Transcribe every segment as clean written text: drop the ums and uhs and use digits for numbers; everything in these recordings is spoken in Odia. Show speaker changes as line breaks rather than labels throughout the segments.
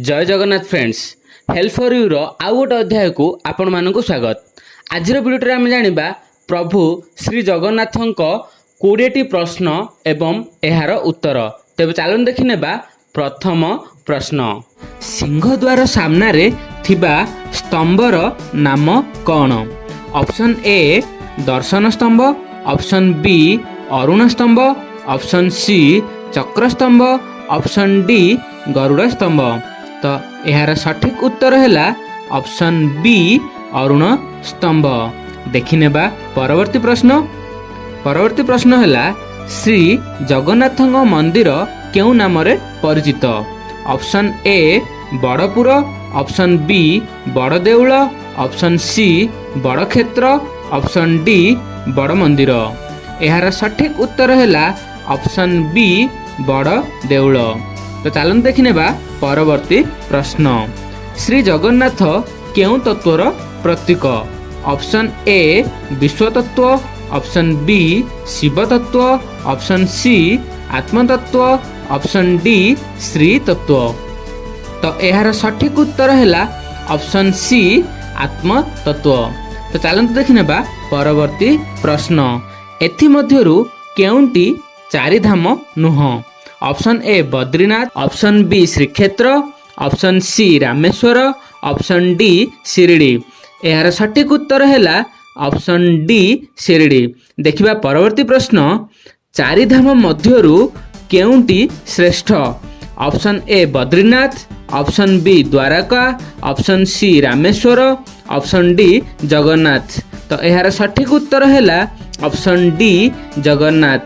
Jay Jagannath friends, help for your ଆଉ ଗୋଟେ ଅଧ୍ୟାୟକୁ ଆପଣମାନଙ୍କୁ ସ୍ୱାଗତ। ଆଜିର ଭିଡ଼ିଓରେ ଆମେ ଜାଣିବା ପ୍ରଭୁ ଶ୍ରୀ ଜଗନ୍ନାଥଙ୍କ 20ଟି ପ୍ରଶ୍ନ ଏବଂ ଏହାର ଉତ୍ତର। ତେବେ ଚାଲନ୍ତୁ ଦେଖିନେବା ପ୍ରଥମ ପ୍ରଶ୍ନ। ସିଂହଦ୍ୱାର ସାମ୍ନାରେ ଥିବା ସ୍ତମ୍ଭର ନାମ କ'ଣ? ଅପସନ୍ ଏ ଦର୍ଶନ ସ୍ତମ୍ଭ, option B Aruna Stambha, option C Chakrastambha, option D Garuda Stambha. ତ ଏହାର ସଠିକ୍ ଉତ୍ତର ହେଲା ଅପସନ୍ ବି ଅରୁଣ ସ୍ତମ୍ଭ। ଦେଖିନେବା ପରବର୍ତ୍ତୀ ପ୍ରଶ୍ନ। ପରବର୍ତ୍ତୀ ପ୍ରଶ୍ନ ହେଲା, ଶ୍ରୀ ଜଗନ୍ନାଥଙ୍କ ମନ୍ଦିର କେଉଁ ନାମରେ ପରିଚିତ? Option A Badapur, option B Badadeula, option C Badakshetra, option D ବଡ଼ ମନ୍ଦିର। ଏହାର ସଠିକ୍ ଉତ୍ତର ହେଲା ଅପସନ୍ ବି ବଡ଼ ଦେଉଳ। ତ ଚାଲନ୍ତୁ ଦେଖିନେବା ପରବର୍ତ୍ତୀ ପ୍ରଶ୍ନ। ଶ୍ରୀ ଜଗନ୍ନାଥ କେଉଁ ତତ୍ତ୍ୱର ପ୍ରତୀକ? ଅପସନ୍ ଏ ବିଶ୍ୱତତ୍ତ୍ୱ, ଅପସନ୍ ବି ଶିବ ତତ୍ତ୍ୱ, ଅପସନ୍ ସି ଆତ୍ମତତ୍ତ୍ୱ, ଅପସନ୍ ଡି ଶ୍ରୀ ତତ୍ତ୍ୱ। ତ ଏହାର ସଠିକ୍ ଉତ୍ତର ହେଲା ଅପସନ୍ ସି ଆତ୍ମତତ୍ତ୍ୱ। ତ ଚାଲନ୍ତୁ ଦେଖିନେବା ପରବର୍ତ୍ତୀ ପ୍ରଶ୍ନ। ଏଥିମଧ୍ୟରୁ କେଉଁଟି ଚାରିଧାମ ନୁହଁ? Option A Badrinath, option B Srikshetra, option C Rameshwar, option D Shirdi. ଏହାର ସଠିକ୍ ଉତ୍ତର ହେଲା ଅପସନ୍ ଡି ଶିରିଡ଼ି। ଦେଖିବା ପରବର୍ତ୍ତୀ ପ୍ରଶ୍ନ। ଚାରିଧାମ ମଧ୍ୟରୁ କେଉଁଟି ଶ୍ରେଷ୍ଠ? Option A Badrinath, option B Dwarka, option C Rameswar, option D Jagannath. ତ ଏହାର ସଠିକ୍ ଉତ୍ତର ହେଲା ଅପସନ୍ ଡି ଜଗନ୍ନାଥ।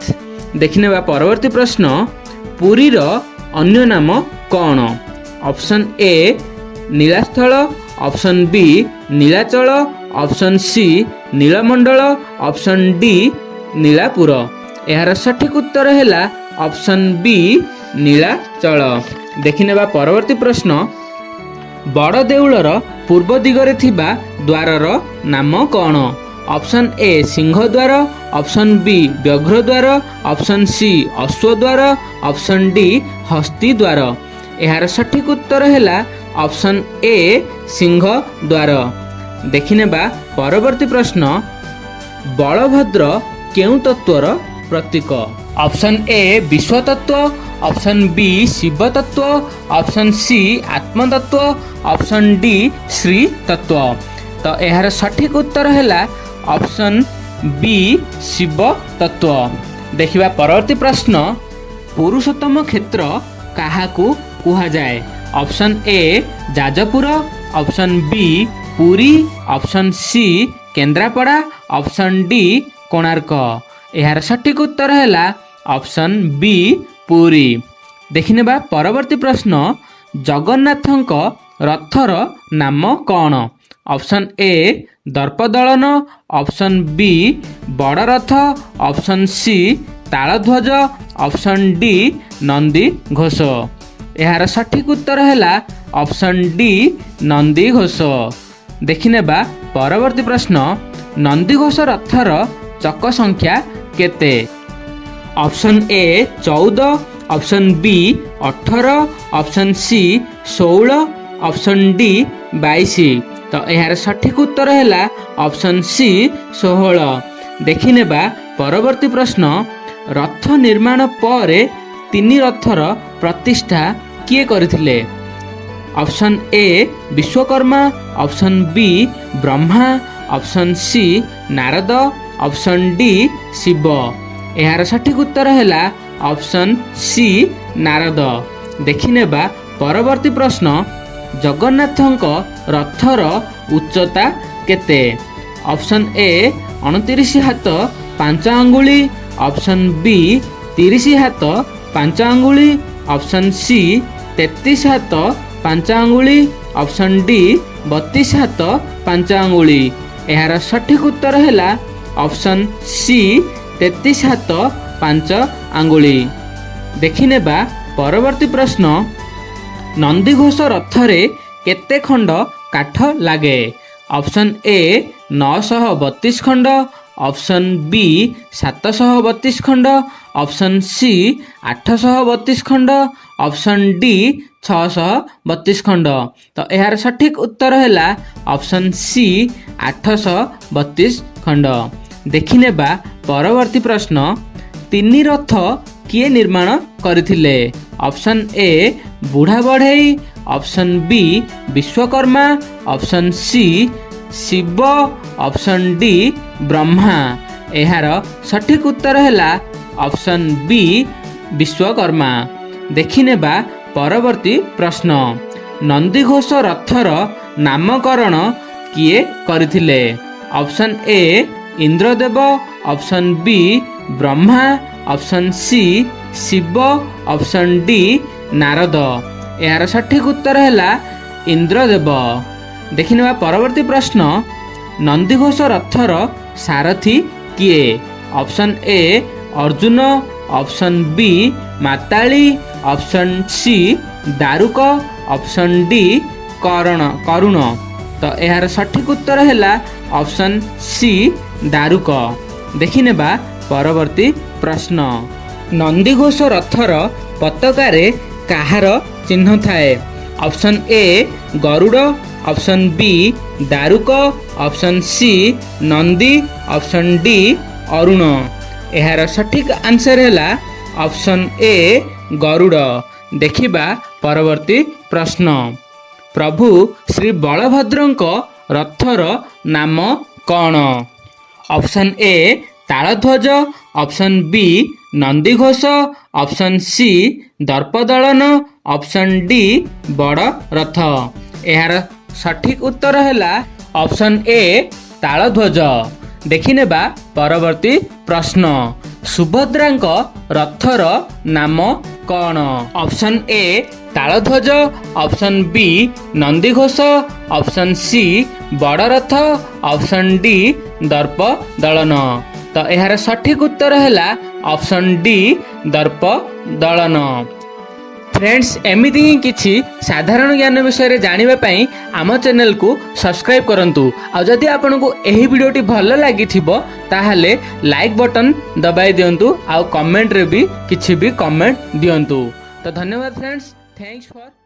ଦେଖିନେବା ପରବର୍ତ୍ତୀ ପ୍ରଶ୍ନ। ପୁରୀର ଅନ୍ୟ ନାମ କ'ଣ? Option A Nilasthala, option B Nilachala, option C Nilamandala, option D Nilapur. ଏହାର ସଠିକ୍ ଉତ୍ତର ହେଲା ଅପସନ୍ ବି ନୀଳାଚଳ। ଦେଖିନେବା ପରବର୍ତ୍ତୀ ପ୍ରଶ୍ନ। ବଡ଼ ଦେଉଳର ପୂର୍ବ ଦିଗରେ ଥିବା ଦ୍ୱାରର ନାମ କ'ଣ? Option A Singhadwara, option B Byaghradwara, option C Ashwadwara, option D Hastidwara. ଏହାର ସଠିକ୍ ଉତ୍ତର ହେଲା ଅପସନ୍ ଏ ସିଂହଦ୍ୱାର। ଦେଖିନେବା ପରବର୍ତ୍ତୀ ପ୍ରଶ୍ନ। ବଳଭଦ୍ର କେଉଁ ତତ୍ତ୍ୱର ପ୍ରତୀକ? ଅପସନ୍ ଏ ବିଶ୍ୱତତ୍ତ୍ୱ, ଅପସନ୍ ବି ଶିବ ତତ୍ତ୍ୱ, ଅପସନ୍ ସି ଆତ୍ମତତ୍ତ୍ୱ, ଅପସନ୍ ଡି ଶ୍ରୀ ତତ୍ତ୍ୱ। ତ ଏହାର ସଠିକ୍ ଉତ୍ତର ହେଲା ଅପସନ୍ ବି ଶିବ ତତ୍ତ୍ୱ। ଦେଖିବା ପରବର୍ତ୍ତୀ ପ୍ରଶ୍ନ। ପୁରୁଷୋତ୍ତମ କ୍ଷେତ୍ର କାହାକୁ କୁହାଯାଏ? Option A Jajpur, option B Puri, option C Kendrapara, option D Konark. ଏହାର ସଠିକ୍ ଉତ୍ତର ହେଲା ଅପସନ୍ ବି ପୁରୀ। ଦେଖିନେବା ପରବର୍ତ୍ତୀ ପ୍ରଶ୍ନ। ଜଗନ୍ନାଥଙ୍କ ରଥର ନାମ କ'ଣ? ଅପସନ୍ ଏ ଦର୍ପଦଳନ, ଅପସନ୍ ବି ବଡ଼ ରଥ, option C Taladhwaja, option D Nandi Ghosh. ଏହାର ସଠିକ୍ ଉତ୍ତର ହେଲା ଅପସନ୍ ଡି ନନ୍ଦୀଘୋଷ। ଦେଖିନେବା ପରବର୍ତ୍ତୀ ପ୍ରଶ୍ନ। ନନ୍ଦୀଘୋଷ ରଥର ଚକ ସଂଖ୍ୟା କେତେ? Option A 14, option B 18, option C 16, option D 22। ତ ଏହାର ସଠିକ୍ ଉତ୍ତର ହେଲା ଅପସନ୍ ସି 16। ଦେଖିନେବା ପରବର୍ତ୍ତୀ ପ୍ରଶ୍ନ। ରଥ ନିର୍ମାଣ ପରେ ତିନି ରଥର ପ୍ରତିଷ୍ଠା କିଏ କରିଥିଲେ? Option A Vishwakarma, option B Brahma, option C Narada, option D Shiva. ଏହାର ସଠିକ୍ ଉତ୍ତର ହେଲା ଅପସନ୍ ସି ନାରଦ। ଦେଖିନେବା ପରବର୍ତ୍ତୀ ପ୍ରଶ୍ନ। ଜଗନ୍ନାଥଙ୍କ ରଥର ଉଚ୍ଚତା କେତେ? ଅପସନ୍ ଏ 29 ହାତ 5 ଆଙ୍ଗୁଳି, ଅପସନ୍ ବି 30 ହାତ 5 ଆଙ୍ଗୁଳି, ଅପସନ୍ ସି 33 ହାତ 5 ଆଙ୍ଗୁଳି, ଅପସନ୍ ଡି 32 ହାତ 5 ଆଙ୍ଗୁଳି। ଏହାର ସଠିକ୍ ଉତ୍ତର ହେଲା ଅପସନ୍ ସି 33 ହାତ 5 ଆଙ୍ଗୁଳି। ଦେଖିନେବା ପରବର୍ତ୍ତୀ ପ୍ରଶ୍ନ। ନନ୍ଦିଘୋଷ ରଥରେ କେତେ ଖଣ୍ଡ କାଠ ଲାଗେ? ଅପସନ୍ ଏ 932 ଖଣ୍ଡ, ଅପସନ୍ ବି 732 ଖଣ୍ଡ, ଅପସନ୍ ସି 832 ଖଣ୍ଡ, ଅପସନ୍ ଡି 632 ଖଣ୍ଡ। ତ ଏହାର ସଠିକ୍ ଉତ୍ତର ହେଲା ଅପସନ୍ ସି 832 ଖଣ୍ଡ। ଦେଖିନେବା ପରବର୍ତ୍ତୀ ପ୍ରଶ୍ନ। ତିନି ରଥ କିଏ ନିର୍ମାଣ କରିଥିଲେ? ଅପସନ୍ ଏ ବୁଢ଼ା ବଢ଼େଇ, option B Vishwakarma, option C Shiva, option D Brahma. ଏହାର ସଠିକ୍ ଉତ୍ତର ହେଲା ଅପସନ୍ ବି ବିଶ୍ୱକର୍ମା। ଦେଖିନେବା ପରବର୍ତ୍ତୀ ପ୍ରଶ୍ନ। ନନ୍ଦିଘୋଷ ରଥର ନାମକରଣ କିଏ କରିଥିଲେ? Option A Indradev, option B Brahma, option C Shiva, option D Narada. ଏହାର ସଠିକ୍ ଉତ୍ତର ହେଲା ଇନ୍ଦ୍ରଦେବ। ଦେଖିନେବା ପରବର୍ତ୍ତୀ ପ୍ରଶ୍ନ। ନନ୍ଦିଘୋଷ ରଥର ସାରଥୀ କିଏ? Option A Arjun, option B Matali, option C Daruka, option D କରଣ କରୁଣ। ତ ଏହାର ସଠିକ୍ ଉତ୍ତର ହେଲା ଅପସନ୍ ସି ଦାରୁକ। ଦେଖିନେବା ପରବର୍ତ୍ତୀ ପ୍ରଶ୍ନ। ନନ୍ଦିଘୋଷ ରଥର ପତାକାରେ କାହାର ଚିହ୍ନ ଥାଏ? Option A Garuda, option B Daruka, option C Nandi, option D Arun. ଏହାର ସଠିକ୍ ଆନ୍ସର ହେଲା ଅପସନ୍ ଏ ଗରୁଡ଼। ଦେଖିବା ପରବର୍ତ୍ତୀ ପ୍ରଶ୍ନ। ପ୍ରଭୁ ଶ୍ରୀ ବଳଭଦ୍ରଙ୍କ ରଥର ନାମ କ'ଣ? Option A Taladhwaja, option B Nandighosha, option C Darpadalana, option D ବଡ଼ ରଥ। ଏହାର ସଠିକ୍ ଉତ୍ତର ହେଲା ଅପସନ୍ ଏ ତାଳଧ୍ୱଜ। ଦେଖିନେବା ପରବର୍ତ୍ତୀ ପ୍ରଶ୍ନ। ସୁଭଦ୍ରାଙ୍କ ରଥର ନାମ କ'ଣ? Option A Taladhwaja, option B Nandighosh, option C ବଡ଼ ରଥ, ଅପସନ୍ ଡି ଦର୍ପଦଳନ। ତ ଏହାର ସଠିକ୍ ଉତ୍ତର ହେଲା ଅପସନ୍ ଡି ଦର୍ପଦଳନ। ଫ୍ରେଣ୍ଡସ୍, ଏମିତି ହିଁ କିଛି ସାଧାରଣ ଜ୍ଞାନ ବିଷୟରେ ଜାଣିବା ପାଇଁ ଆମ ଚ୍ୟାନେଲକୁ ସବସ୍କ୍ରାଇବ୍ କରନ୍ତୁ। ଆଉ ଯଦି ଆପଣଙ୍କୁ ଏହି ଭିଡ଼ିଓଟି ଭଲ ଲାଗିଥିବ, ତାହେଲେ ଲାଇକ୍ ବଟନ୍ ଦବାଇ ଦିଅନ୍ତୁ ଆଉ କମେଣ୍ଟରେ ବି କିଛି ବି କମେଣ୍ଟ ଦିଅନ୍ତୁ। ତ ଧନ୍ୟବାଦ ଫ୍ରେଣ୍ଡସ୍, thanks for